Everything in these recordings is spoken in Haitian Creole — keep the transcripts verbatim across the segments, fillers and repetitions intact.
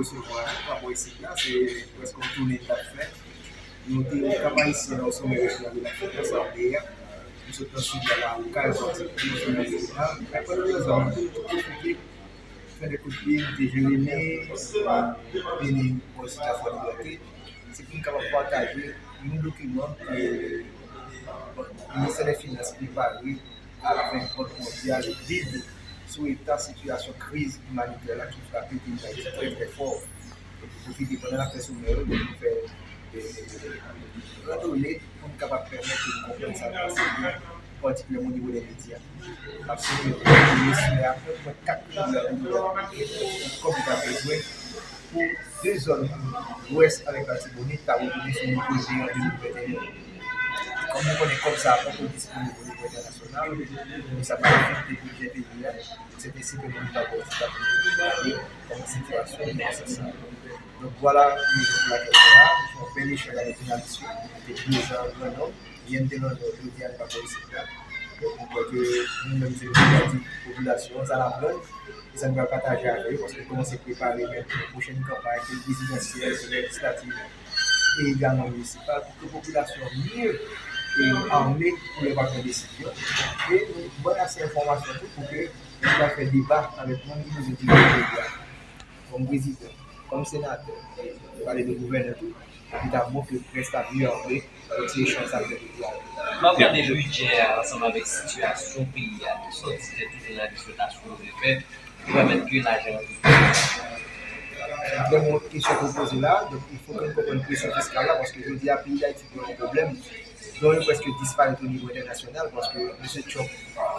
resevwa nou pa bò isit la, se prèske yon tounen n t ap fè. Nou te Kap Ayisyen nan somè rejyonal de Lafrik, Asanble a. Nou sot nan Sid la, Lawoka, e sòti pou somè rejyonal. Apre nou nan zòn, nou te tou pwofite fè de kout pye, nou te Jeremi, vini bò isit la Fò Libète. Se pou n kapab pataje yon dokiman ke, bon, Ministè dè Finans prepare avèk Bank Mondyal, BID, sou eta sitiyasyon kriz imanitè la ki frape peyi Dayiti trè, trè fò. E pou pwofite pandan n ap fè somè yo, nou fè, e, randone pou n kapab pèmèt ke nou konprann sa k pase byen, patikilyèman o nivo dè medya. N ap sonje ke Leta a ap pran kat milyon dola kòb li ta bezwen pou de zòn Lwès avèk Latibonit ta retounen sou nivo de an de mil venteyen. Kòm nou konnen kòb sa a poko disponib o nivo entènasyonal, men sa pa afekte bidjè peyi a. Se te si ke nou ta pwofite ap gade kòman sitiyasyon nan sans sa. Donk, vwala rezon pou lakèl nou la. Nou fè yon bèl echanj avèk jounalis yo. Te prezan Grannòm. Yè n te Grannòm, jodi a n pa bò isit la. Donk, nou kwè ke nou menm, se nou ki gade popilasyon an, sa n aprann, e sa n pral pataje avè yo, paske nou kòmanse prepare menm pou pwochèn kanpay, ke l prezidansyèl, ke l lejislatif, e egalman minisipal, pou ke popilasyon an mye, e, ame pou lè pran desizyon. E nou bay ase enfòmasyon tou pou ke nou ka fè deba avèk moun ki bezwen dirije peyi a. Kòm prezidan, kòm senatè, nou pale de gouvènè tou, li ta bon ke près la mye ame pou ti echanj sa k fèt jodi a. Lè w gade bidjè a ansanm avèk sitiyasyon peyi a ki sòti de tout analiz yo ta sipoze fè, pou pèmèt ke lajan an vin. Se yon trè bon kesyon ke w poze la. Donk, il faut ke nou konprann presyon fiskal la, paske jodi a, peyi Dayiti gen yon pwoblèm, dlo yo prèske disparèt o nivo entènasyonal, paske mesye Trump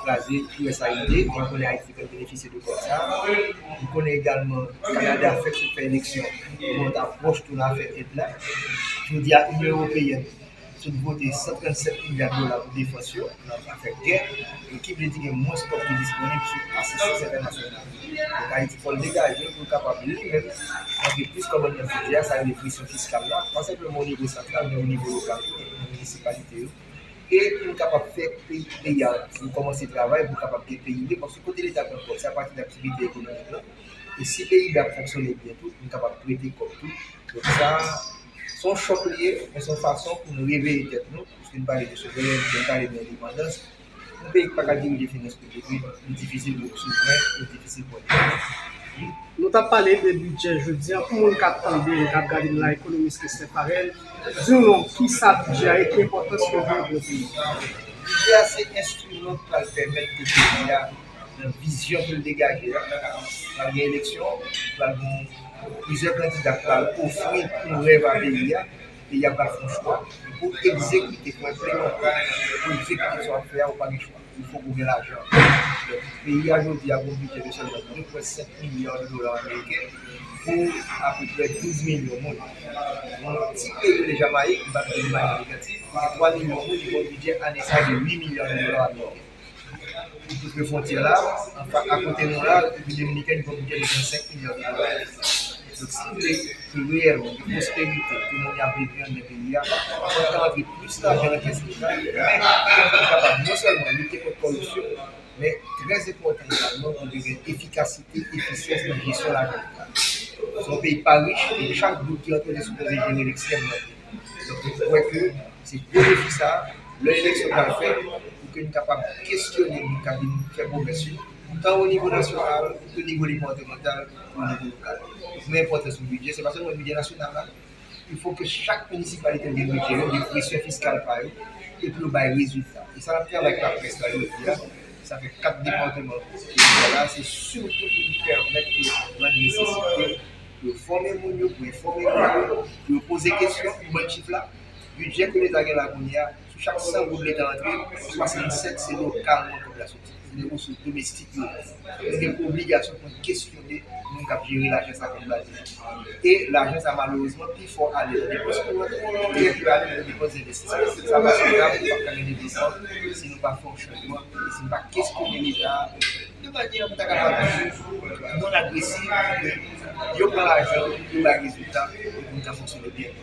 kraze U S A I D, nou konnen Ayiti fèk benefisye de kòb sa. Nou konnen egalman Kanada fèk sot fè eleksyon, nou ta pwòch tou nan afè èd la. Jodi a, Inyon Ewopeyèn sot vote san trannsèt milya dola pou defans yo, nan afè gè, e ki vle di gen mwens kòb ki disponib sou asistans entènasyonal. Donk, Ayiti fò l degaje l pou l kapab li menm rantre plis kòb anndan bidjè a, sa rele presyon fiskal la, pa senpleman o nivo santral, men o nivo lokal tou, nan minisipalite yo. E pou n kapab fè peyi, peyi a, pou kòmanse travay, pou kapab gen P I B, paske kote Leta pran kòb, se apati de aktivite ekonomik la. E si P I B a ap fonksyone byen tou, nou kapab prete kòb tou. Donk sa, se yon chòk li ye, men se yon fason pou nou reveye tèt nou, piske nou pale de souverènte, nou pale de endepandans. Yon peyi ki pa ka dirije finans piblik li, li difisil pou l souvren, li difisil pou l endepandans. Nou t ap pale de bidjè jodi a, pou moun k ap tande n, k ap gade n la, ekonomis Christin Farel, di w non, kisa bidjè a ye, ki enpòtans ke l gen pou yon peyi? Bidjè a se enstriman k pral pèmèt ke peyi a, nan vizyon ke l degaje a, pral gen eleksyon, pral gen plizyè kandida k pral ofri yon rèv a peyi a, peyi a pral fè yon chwa. Pou egzekite, pou enplimante, pou egzekite sa w ap fè a, ou pa gen chwa. Il faut pou gen lajan. Donk, peyi a jodi a gen yon bidjè de sèlman de pwen senk milya de dola ameriken pou apeprè douz milyon moun. Yon ti peyi rele Jamayik, m pa t di de manyè negatif, gen twa milyon moun, li gen yon bidjè ane sa a de uit milya de dola ameriken. Pou koupe fwontyè la, anfa, akote nou la, Repiblik Dominikèn gen yon bidjè de trannsenk milya de dola. Donk, si nou vle ke reyèlman gen pwosperite, ke moun yo ap viv byen anndan peyi a, fò n ka rantre plis lajan nan kès Leta, men pou n kapab non sèlman lite kont kòripsyon, men trè enpòtan egalman pou gen efikasite, efisyans nan jesyon lajan Leta. Se yon peyi pa rich, e chak goud ki rantre li sipoze jere l ekstrèmman byen. Donk, nou kwè ke se gwo defi sa a, lè eleksyon pral fèt, pou ke n kapab kesyone moun k ap vin fè pwomès yo, tan o nivo nasyonal, o nivo depatmantal, o nivo lokal. Men enpòtans yon bidjè, se pa sèlman bidjè nasyonal la. Il faut ke chak minisipalite yo gen bidjè yo, gen presyon fiskal pa yo, epi yo bay rezilta. E sa n ap travay ak laprès la jodi a, sa fè kat depatman ki la, se sitou pou pèmèt yo konprann nesesite pou yo fòme moun yo, pou enfòme moun yo, pou yo poze kesyon, pou ban chif la. Bidjè ke Leta gen la kounye a, sou chak san goud Leta antre, swasannsèt se lokalman kòb la soti. Se de resous domestik yo. Nou gen obligasyon pou n kesyone moun k ap jere lajan sa k ap bati. E lajan sa, malerezman, pi fò ale nan depans kouran, trè peu ale nan depans envestisman. Sa pa sanzab, nou p ap ka gen devlopman si nou pa fè yon chanjman, e si nou pa kesyone Leta a de manyè pou ta kapab di non agresiv, ke yo pran lajan, yo bay rezilta, e pou nou ka fonksyone byen.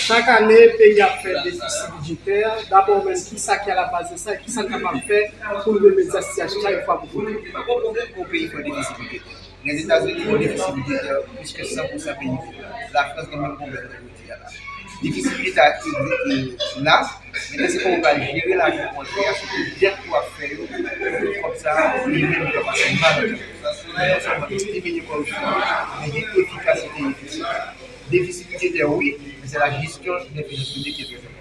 Chak ane, peyi a ap fè defisi bidjetè. Daprè w menm, kisa ki alabaz de sa, e kisa n kapab fè pou n remedye a sitiyasyon sa yon fwa pou tout? Pa gen pwoblèm pou yon peyi fè defisi bidjetè. Lèzetazini gen yon defisi bidjetè plis ke san pou san P I B. Lafrans gen menm pwoblèm nan jodi a la. Defisi bidjetè a la, men se kòman w pral jere lajan kontrè a, sitou dèt ke w ap fè yo, tout kòb sa a, li menm li pase mal. Non sèlman diminye koripsyon, men gen efikasite defisi. Defisi bidjetè, wi, men se la gestion des finances publiques ki trè enpòtan.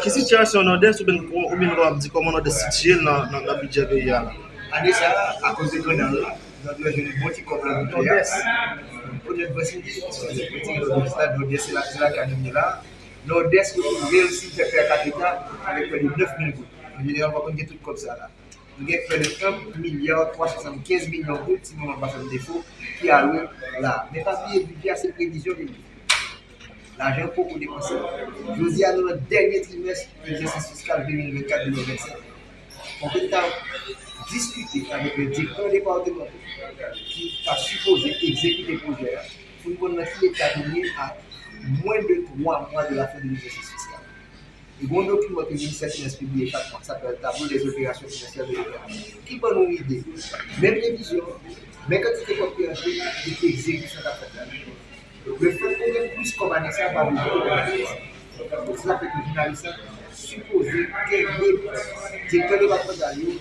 Ki sitiyasyon Nòdès oubyen, oubyen nou kapab di kòman Nòdès sitiye l nan, nan, nan bidjè peyi a la? Ane sa a, akoz de grenn nan, nou dwe jwenn bon ti kòb nan bidjè a. Nòdès. Poutèt vwèsi, Nòdès la, Nòdès se la, se la ka nou ye la. Nòdès reyisi fè per capita avèk près de neuf mille goud. An jeneral, pa konn gen tout kòb sa la. Nou gen près de un milliard trois cent soixante-quinze millions goud, si memwa pa fè m defo, ki alwe la. Men pa bliye, bidjè a se previzyon ke li ye. Lajan poko depanse. Jodi a, nou nan dènye trimès egzèsis fiskal de mil vennkat de mil vennsenk. Fòk nou ta diskite avèk le direktè depatman ki ta sipoze egzekite pwojè a, pou n konn nan ki eta nou ye a mwen de twa mwa de la fen de legzèsis fiskal. E gen yon dokiman ke Ministè Finans pibliye chak mwa, ki apèl Tableau des opérations financières de l'État, ki ban nou ide. Men previzyon, men kantite kòb ki rantre, e ki egzekisyon k ap fèt la. Donk, lefètke w gen plis kòb ane sa a, pa vle di ke w gen plis. Donk, se sa k fè ke jounalis la sipoze kenbe direktè depatmantal yo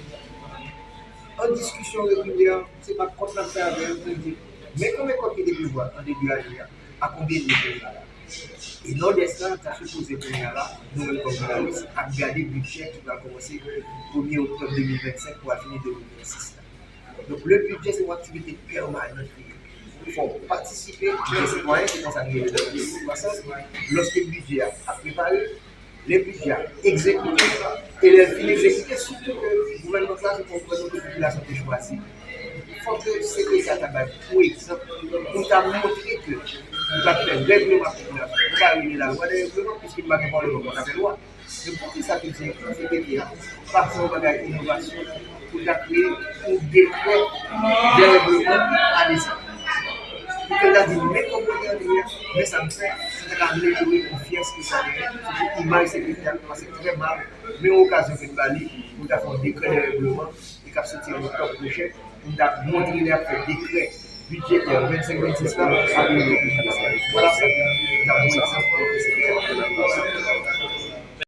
an diskisyon regilyè, se pa kont n ap fè avè yo, pou yo di, men konbyen kòb ki te prevwa an debi ane a, a konbyen li ye kounye a la. E Nòdès la, ta sipoze kounye a la, nou menm kòm jounalis, ap gade bidjè ki pral kòmanse premye oktòb de mil vennsenk pou al fini de mil vennsis la. Donk, le bidjè, se yon aktivite pèmanan ki ye. Fò w patisipe, bidjè sitwayen, se konsa nou rele l nan peyi, kwasans, lòske bidjè a ap prepare, lè bidjè a egzekite, e lè l fin egzekite, sitou ke gouvènman sa, se pa gouvènman ke popilasyon te chwazi. Fòk ke sekretè a ta bay yon egzanp, pou ta montre ke nou pa fè règleman popilasyon. Nou pa rele lalwa de règleman, piske nou pa gen pawòl pou nou ta fè lwa. Men poukisa ke direktè sekretè a pa fè yon bagay inovasyon pou ta kreye yon dekrè de règleman ane sa? Pou ke l ta di, men kòb mwen te antre a, men sa m fè, sa ta ka amelyore konfyans ke sa genyen, sitou imaj sekretè a ki pase trè mal, men yon okazyon ke n ba li pou ta fè yon dekrè de règleman e k ap soti an oktòb pwochen, pou n ta montre lè y ap fè dekrè bidjetè vennsenk vennsis la, a Biro Piblik Fiskal. Vwala sa, n ap yon egzanp pou sekretè a.